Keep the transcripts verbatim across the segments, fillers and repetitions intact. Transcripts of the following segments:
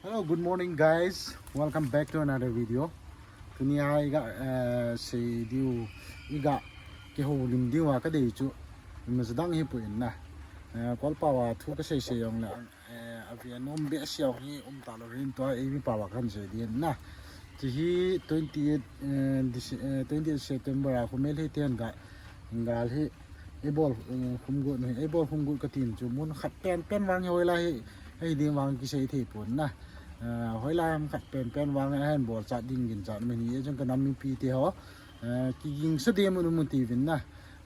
Hello, good morning, guys. Welcome back to another video. Tuni a iga, eh, sei diu, iga kihoulim diu a kadei chu, ima jadang hi poi na. Eh, Kolpao a thu kasei sei jong le, eh, avi anom behseh hi um talou hin tua, eimi pao a kahin sei ding na. Hiche hi twenty-eight, eh, Dece-, eh, twenty-eight September a khu Meitei ten ga, gal hi, Eibol, eh, khum got, eibol khum got katin chu mun khat penpen vang hi hoilai hi, hiding vang kisei thei pon na. Eh, hoilai ham khat penpen vang ahin bolchat ding ginchat min hi, chun kanam mipi te ho. Eh, kigingsa ding mun mun tiuvin na.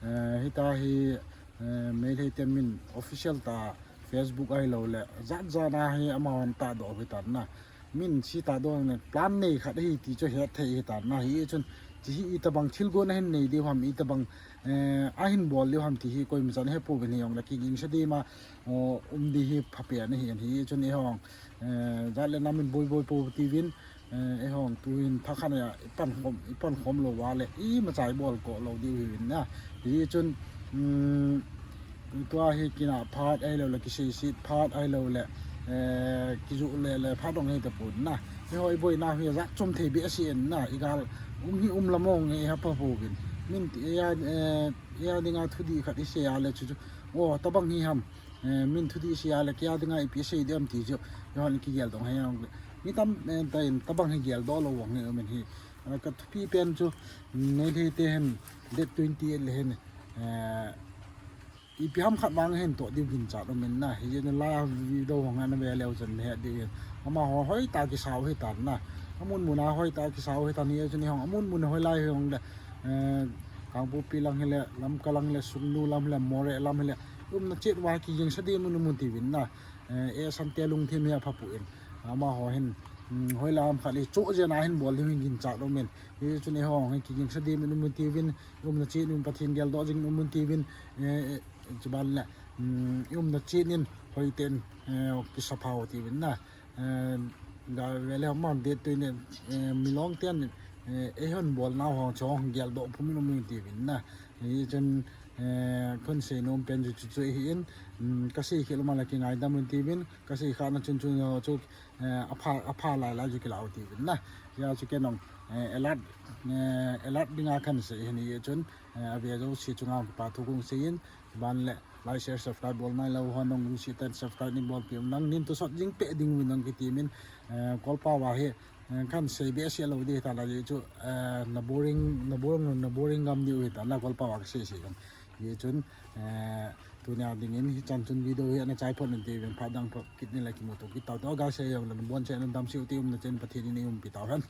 Eh, hitia hi, eh, Meitei te min official tah Facebook ahilou le, jat jat a hi amahon tahdoh u hitan na. Min si tahdoh le plan nei khat ahi ti chu hetthei hitan na, hichun hiche hi itobang thilgon ahin nei diu ham, itobang, eh, ahin bol diu ham ti hi koima chan hepouvin, hijongle kigingsa ding ma, oh, um ding hi phapen ahi, hichun eihon, eh, jat le nam in boi boi pou tiuvin, eh, eihon tuhin thakhat a ipan khom, ipan khom lou uva le, imacha ibol koh lou diu hiuvin na. Hichun, um, tua hi kinah phat ahilou le, kiseiset phat ahilou le, eh, kijoh le le phat dong hi tapon na. Eiho iboina hi jat chom thei behseh in na, igal um hi um lamong e ha pha pouvin. Min ti, eia, eh, eia dinga thudih khat isei a le chu chu, oh, tobang hi ham. Eh, min thudih isei a le kei a dinga ipi sei ding ham ti chu, eihon kigel dong hi jong le. Mi tam, eh, tah in tobang hi geldoh lou vang hi um in hi. Eh, kathupi pen chu, Meitei te hin, date twenty-eight le hin, eh, ipi ham khat vang hin toh diu ginchat um in na, hiche lai a video hung ana ve leu chun nahet diu hin. Amaho hoitah a kisao hitan na. Amun mun a hoitah a kisao hitan, hichun eihon amun mun a hoilai hijongle, eh, Kangpokpi lang hile, Lamka lang hile, Sugnu lam hile, Moreh lam hile, umna chet uva kigingsa ding mun mun tiuvin na. Eh, eh, Sante lungthim hi apha poi. Amaho hin, um, hoilai ham khat le choh jeng a hin bol diu hin ginchat um in. Hichun eihon hin kigingsa ding mun mun tiuvin, umna chet in Pathen geldoh jing mun tiuvin, eh, eh, chuban le, um, umna chet in hoiten, eh, kisapha u tiuvin na. Eh, ga ve le ham date twenty-eight, eh, Milong ten, eh, eihon bolnau ho chu geldoh pum in um in tiuvin na. Hichun, eh, kahin seinom pen chu chu chu ahin, um, kasei khel um a le kingaidam un tiuvin, kasei kha na chun chun ho chu, eh, apha, apha lai lai chu kilah u tiuvin na. Hia chu kei jong, eh, alert, eh, alert dinga kahin sei ahin, hichun, eh, ave jouse chunga kipa thu kahin sei in, ban le like, share, subscribe bol nailou ho jong lungset tah in subscribe nei bolpeh un lang, nin thusot jing peh ding uvin jong kiti min, eh, Kolpao a hi, eh, kahin sei behseh lou ding hitan, ajeh chu, eh, na boring, na boring, na boring ngam diu hitan na Kolpao a kasei sei jong. Hichun, eh, tunia dingin hichan chun video hi ana chai phot in tiuvin, phat dang phat kit ni le kimuto kit tau, tua ga sei jong le nabon cheh in nadam seh u ti, umna chet in Pathen in eiumpi tau hen.